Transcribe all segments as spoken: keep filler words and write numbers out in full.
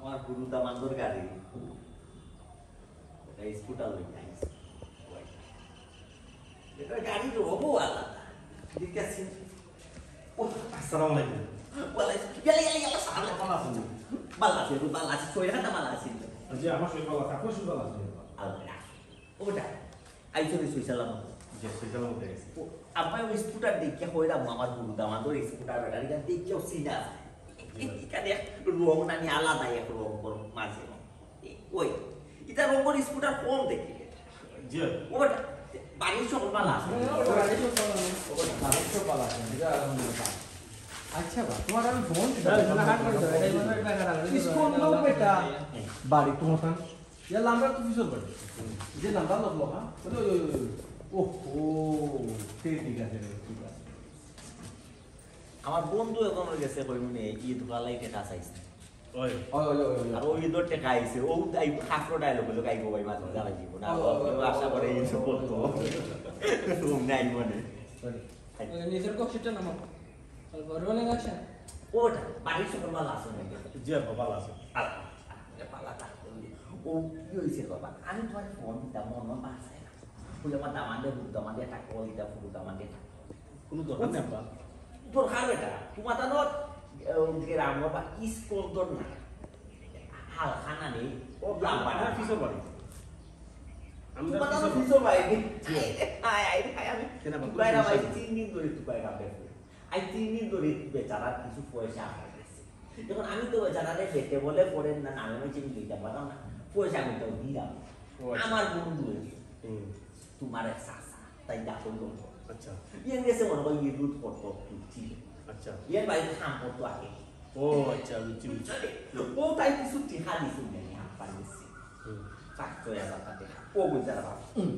আমার গুরু দামান্দর গাড়ি। এটা স্কুটার লই আইছে। এটা গাড়ির রঙও আলাদা। ঠিক আছে। ও, আসসালামু আলাইকুম। ওয়ালাইকুম। ইয়ালা, ইয়ালা, ইয়ালা, সালাম। ভালা আছইন? ভালা আছি, ভালা আছি। শরীর খান ভালা আছে? জি, আমার শরীর ভালা আছে। আপনার শরীর ভালা আছে? আল্লাহ। ওটা। আইছো রে, সই সালামত? জি, সই সালামত আইছি। ও, আব্বা, ওই স্কুটার দেখিয়া কইরাম, আমার গুরু দামান্দর স্কুটার, ওটা দেখিয়াও চিনা যায়। জি। এখানে এক রং নানি আলাদা, এক রং কর মাঝে। ওই, এটা রঙর স্কুটার কম দেখি। জি। ওটা, বাড়ির সকল ভালা আছে? বাড়ির সকল ভালা আছে, জি, আলহামদুলিল্লাহ। আচ্ছা বা, তোমার আমি ফোন দিতাম। স্কুল তো বেটা। বাড়ি তোমার ইয়া লাম্বার তো পিছর বাড়ি। যে লাম্বার লোক লোক, হ্যাঁ? ওই, ওই, ওই, ওই। ওহো, তে ঠিক আছে রে, ঠিক আছে। আমার বন্ধু এখন হয়ে গেছে, কই মনে, ই দোকান লাইটে কাজ আইছে। ওই। ওই, ওই, ওই, ওই, ওই। আর ওই দর টেকা আইছে, ও তাই খাফরো ডায়লগ হলো, গাইবো ভাই, মাঝে মাঝে জ্বালাই দিব না। ও, ও, ও, ও, আশা করে এই সব করতো। ওই। ও নাই মনে। ওই। ওই, নিজের কফিটা নামাও। আর ঘরে অনেক আছে? ওটা, বাড়ির সকল ভালা আছে নাকি? জি, আব্বা, ভালা আছে। আল্লাহ, আল্লাহ, ভালা থাকতে হবে। ও, কি হয়েছে বাবা? আমি তোমার ফোন দিতাম, মনে হয় বাসায় না। বলে, "আমার দামান্দে, বুড়ো দামান্দে একটা কল দিতা, বুড়ো দামান্দে একটা কল দিতা।" কোনো দরকার নেই, আব্বা। দরকার বেটা, তোমার তো নট, আহ, গ্রাম বা স্কুল দর না। হালখানা নেই, ও, লাম্বা আমার না। পিছন বাড়ি। আমি তোমার তো পিছন পিছন বাড়ি। জি। আয়, আয়, আয়, আমি কেন আবার? তুকাই রাম আইছি, তিন দিন ধরে তুকাই রাম দেখো। আই তিন দিন ধরে বেচারার কিছু পয়সা আমার গেছে। এখন আমি তো বেচারারে পেটে বলে পড়েন না, নামে আমি চিনি দিতে পারলাম না। পয়সা আমি তো দিলাম। ও আচ্ছা। আমার বন্ধু হয়েছে। হুম। তোমার এক চাচা, তাই ডাকুন বলবো। আচ্ছা। ইয়ে গেছে মনে হয় ইয়ে দুধ করতো, দুধ ছিল। আচ্ছা। ইয়ে বাড়িতে কাম করতো আগে। ও আচ্ছা, বুঝছি, বুঝছি। ও তাই কিছু টিকা দিছিল না, আমি আব্বার গেছে। হুম। পাঁচ ছয় হাজার টাকা। ও বুঝতে পারলাম। হুম।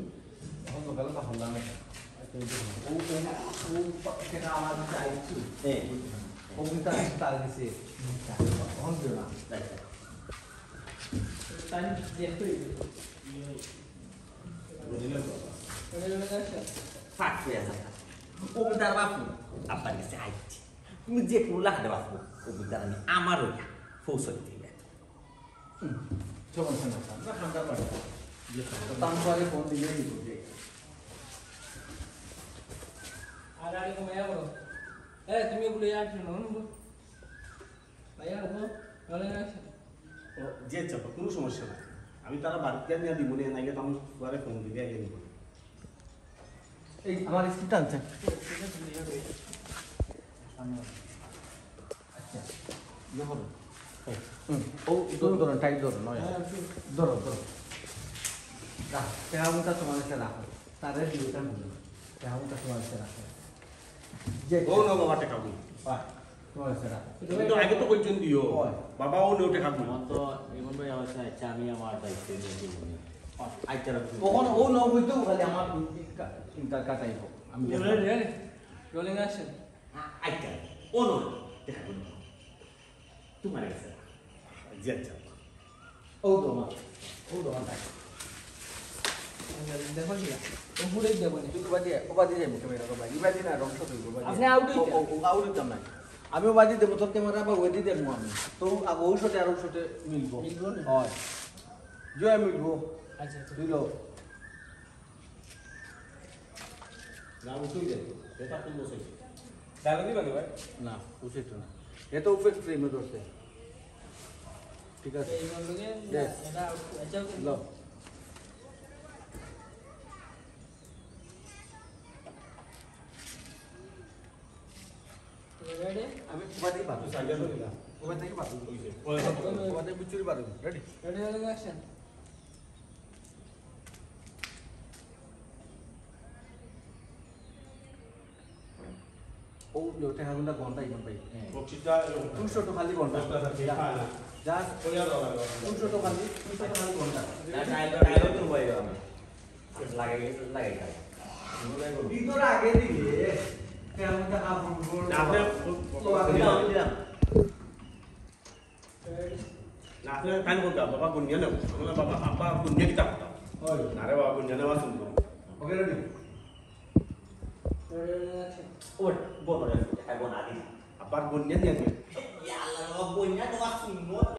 এখন তো গেল তো হল্লা নাই। ও, ও, ও, ও, কেন আমার কাছে আইছি? হ্যাঁ। ও কিন্তু আমি তার গেছে। এখন দিও না। আচ্ছা। তাই দেখতে হইবে। বুঝলাম তো। ওটা হলো ব্যবসা। পাঁচ ছয় হাজার টাকা। ও কিন্তু আর বাপু, আপনার গেছে আইছি। তুমি যে কোনো লাখ দেওয়া, ও কিন্তু আর আমি আমার ওই পৌঁছাতে দিবে। হুম, সমস্যা না, আমরা ঠান্ডা পানি। যে ঠান্ডা পানি। তার পরে ফোন দিলেই বুঝে। আর আরে ঘুমাইয়া পড়ো। এ, তুমি এগুলো ইয়ার জন্য, হুম, হুম। ভাইয়া, হুম, ভালো আছে? ও, জি আচ্ছা, কোনো সমস্যা নাই। আমি তারা বাড়িতে নিয়ে দিব, নিয়ে নাইলে তো আমি পরে ফোন দিবি, আগে নিব। এই, আমার স্কুলটা আনছে। আচ্ছা, ইয়ে করো। হুম, ও, ধরো, ধরো, টাইট ধরো, নয়। হ্যাঁ, ধরো, ধরো। রাখ, টেহাগুনটা তোমার কাছে রাখো। তারে দিও, তা বলো। টেহাগুনটা তোমার কাছে রাখো। যে ও নেও বাবা, টেহাগুন। বাহ, তোমার কাছে রাখো। তুমি তো আগে তো কইছেন দিও। ওই। বাবা, ও নেও টেহাগুন। আমার তো এমন ভাই অবস্থা আছে, আমি আমার দায়িত্ব নিয়ে দিব। আচ্ছা, রাখো। ওখানে ও নেও হইতো, খালি আমার কা-, কা-, কাটাইবো। আমি Ready, ready? Rolling action. আচ্ছা, ও নেও টেহাগুন। তোমার কাছে। জি আচ্ছা। ও তো আমার, ও তো আমার। দেখো কি? ও পুরোই দেবো নি। তুই ওবাদি, ওবাদি যাইবো ক্যামেরা, ওবাদি। ইবাদি না, রং শট হইবো, ওবাদি। আপনি আউট ও, হইতে। ও, ও, আউট হইতাম না। আমি ওবাদি দেবো, তোর ক্যামেরা আবার ওবাদি দেবো আমি। তো আগ ও শটে আর ও শটে মিলবো। মিলবো না? হয়। জয় মিলবো। আচ্ছা, আচ্ছা। তুই লো। না, উঠেই যাবে। এটা কোন বসে? ডায়লগই বাকি ভাই। না, উচিত না। এ তো উপরে ফ্রেমে ধরছে। ঠিক আছে। এই বললো যে, দে। এটা আউট, আচ্ছা, ওকে। লো। Ready? আমি ওবাদি বাদ। তুই সাইডে সরে যা। ওবাদি বাদ। ওই যে, ওই যে। ওবাদি বুচুরি বাদ। Ready? Ready, ready, action. ও, ইয়ো, টেহাগুনটা ঘন্টা ইমান পাই। হ্যাঁ। বক্সিটা এরকম। দুইশো টেকা খালি ঘন্টা। দশ হাজার টেকা, হ্যাঁ। Just ওই আর দাও, দাও, দাও। দুইশো টেকা খালি, দুইশো টেকা খালি ঘন্টা। না, ডায়লগ, ডায়লগ তো বই আমি। লাগাই, লাগাই, লাগাই। ভিতরে আগে দিলে, টেহাগুনটা কাপড় উপর না, আপনি তো আগে দিলাম। দিলাম। না, আপনি তাই কোনটা? বাবা গুনিয়া নেব। আমরা বাবা, আব্বা গুনিয়া কিতা করতাম? হয়। না রে বাবা, গুনিয়া নেওয়া শুনবো। ওকে, ready? ওর বড় রে, খাইবো না দিন। আবার গুনিয়া নিয়ে আসবে। ইয়া আল্লাহ, বাবা গুনিয়া নেওয়া শুনবো।